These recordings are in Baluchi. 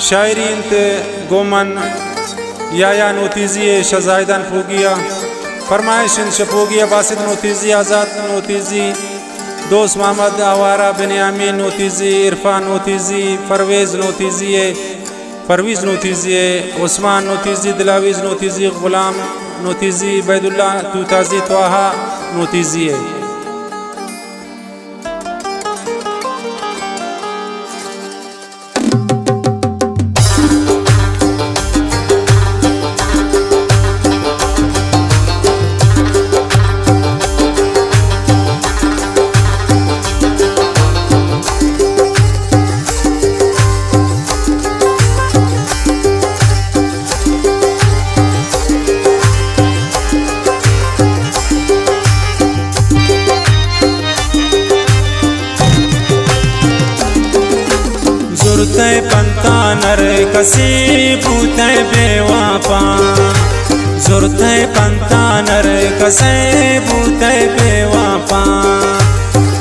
شاعری انت گوں من یحییٰ نوتیزی ءِ شہ زاہدان پوگی ءَ۔ فرمائش انت شہ پوگی ءَ باسط نوتیزی، آزات نوتیزی، دوست محمد آوارہ، بنیامین نوتیزی، عرفان نوتیزی، پرویز نوتیزی ءِ، پرویز نوتیزی ءِ، عثمان نوتیزی، دلاویز نوتیزی، غلام نوتیزی، عبیداللہ توتازی، طٰہٰ نوتیزی ءِ۔ زرتئے پنتان ہر کسے بوتئے بے وفا، زرتئے پنتان ہر کسے بوتئے بے وفا،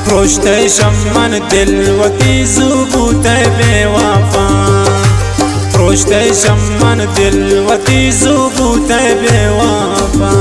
پروشتئے شمن دل وتی زو بوتئے بے وفا، پروشتئے شمن دل وتی زو بوتئے بے وفا۔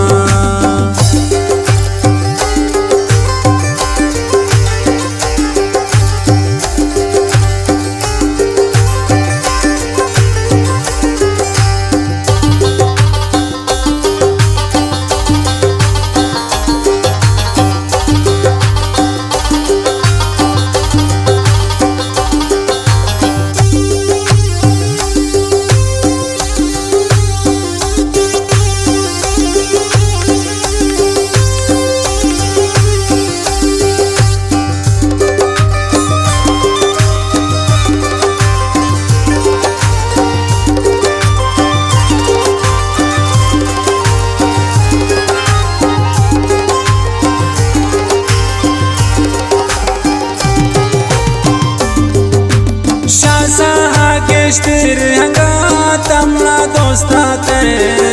شاہ ساہ گیشتر ہنگا تمنا دوستاتئے،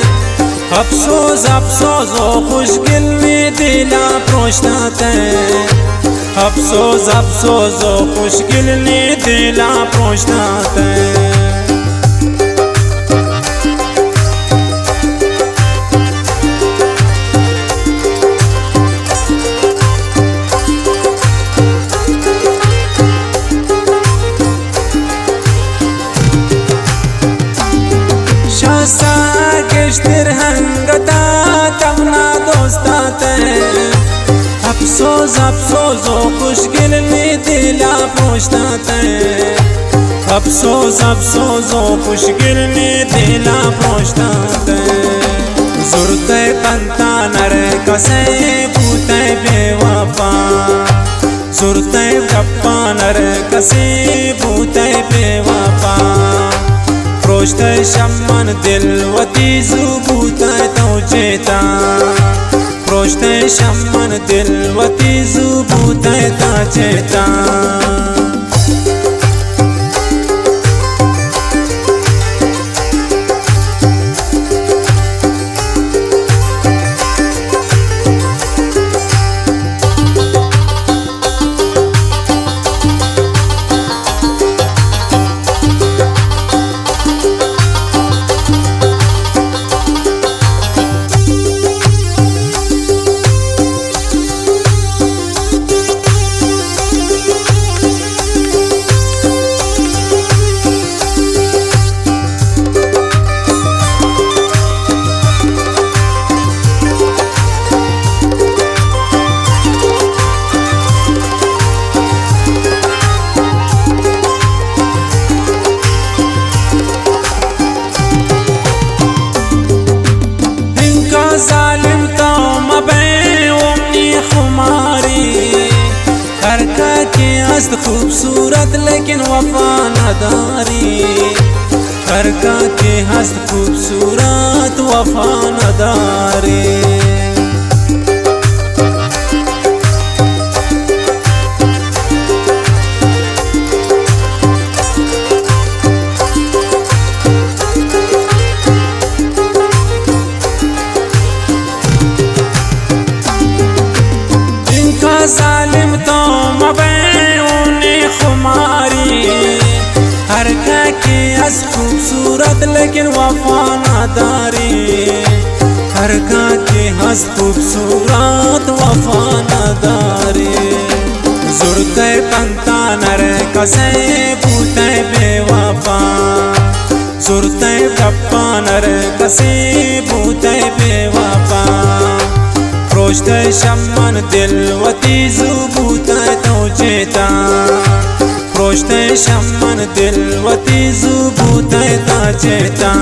افسوز افسوز و خوشگل نی دلا پروشتاتئے، افسوز افسوز و خوشگل نی دلا پروشتاتئے۔ شاہ ساہ گیشتر ہنگتا تمنا دوستاتئے، افسوز افسوز و خوشگل نی دلا پروشتاتئے، افسوز افسوز و خوشگل نی دلا پروشتاتئے۔ زرتئے پنتان ہر کسے بوتئے بے وفا، زرتئے گپان ہر کسے بوتئے بے وفا، پروشتئے شمن دل وتی زو بوتئے تو چیتا، پروشتئے شمن دل وتی زو بوتئے تا چیتا۔ انکا ظالم تو مبئے اومی خماری، ہر کس کہ ہست خوبصورت لیکن وفا نداری، ہر کس کہ ہست خوبصورت وفا نداری۔ انکا ظالم تو مبئے اومی خماری، ہر کس کہ خوبصورت لیکن وفا نداری، ہر کاں کہ ہست خوبصورت وفا نداری۔ زرتئے پنتان ہر کسے بوتئے بے وفا، زرتئے گپان ہر کسے بوتئے بے وفا۔ پروشتئے شمن دل وتی زو بوتئے تو چیتا، پروشتئے شمن دل وتی زو بوتئے تا چیتا۔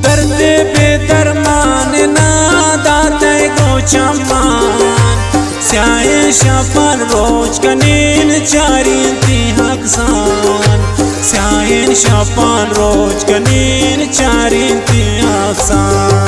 درد بے درمان نا داتئے گوں چمان، سیاہیں شپان روچ کنین چارینتی اکسان، سیاہیں شپان روچ کنین چارینتی اکسان۔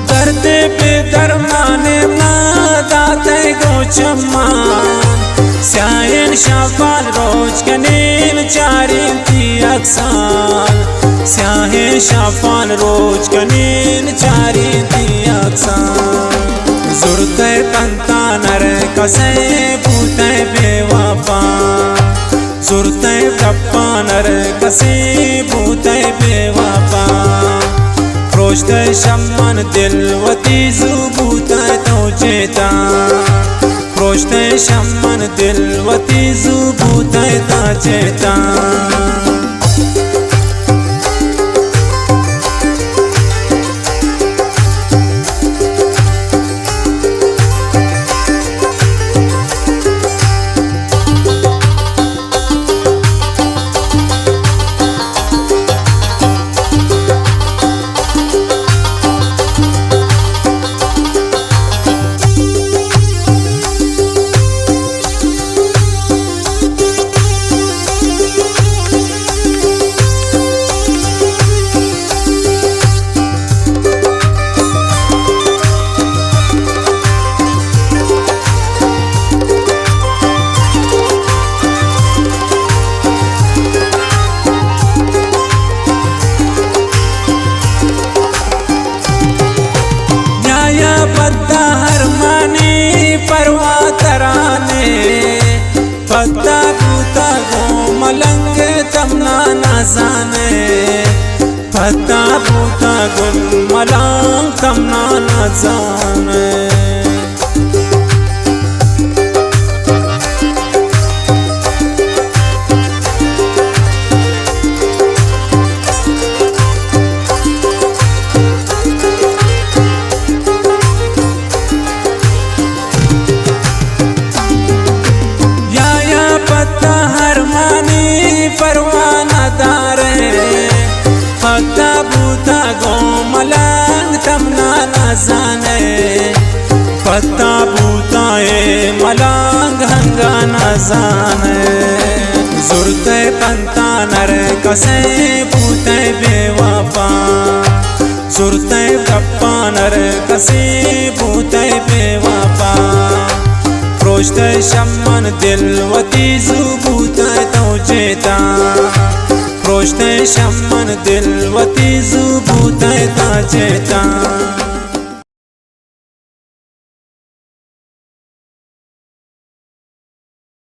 درد بے درمان ما داتئے گوں چمان، سیاہیں شپان روچ کنین چارینتی اکسان، سیاہیں شپان روچ کنین چارینتی اکسان۔ زرتئے پنتان ہر کسے بوتئے بے وفا، زرتئے گپان ہر کسے بوتئے بے وفا۔ پروشتئے شمن دل وتی زو بوتئے تو چیتا، پروشتئے شمن دل وتی زو بوتئے تا چیتا۔ نیایا پدا ہرمانی پروا ترانے، پدا بوتا گوں ملنگ تمنا نہ زانے، پدا بوتا گوں ملنگ تمنا نہ زانے۔ یا یا پتا ہرمانی پروا نہ دارے، پتا بوتا گوں ملنگ تمنا نہ زانے، پتا بوتا اے ملنگ ہنگا نہ زانے۔ زرتے پنتان ہر کسے بوتے بے وفا، زرتے گپان ہر کسے بوتے بے وفا۔ پروشتے شمن دل وتی زو بوتے تو چیتا، پروشتے شمن دل وتی زو بوتے تا چیتا۔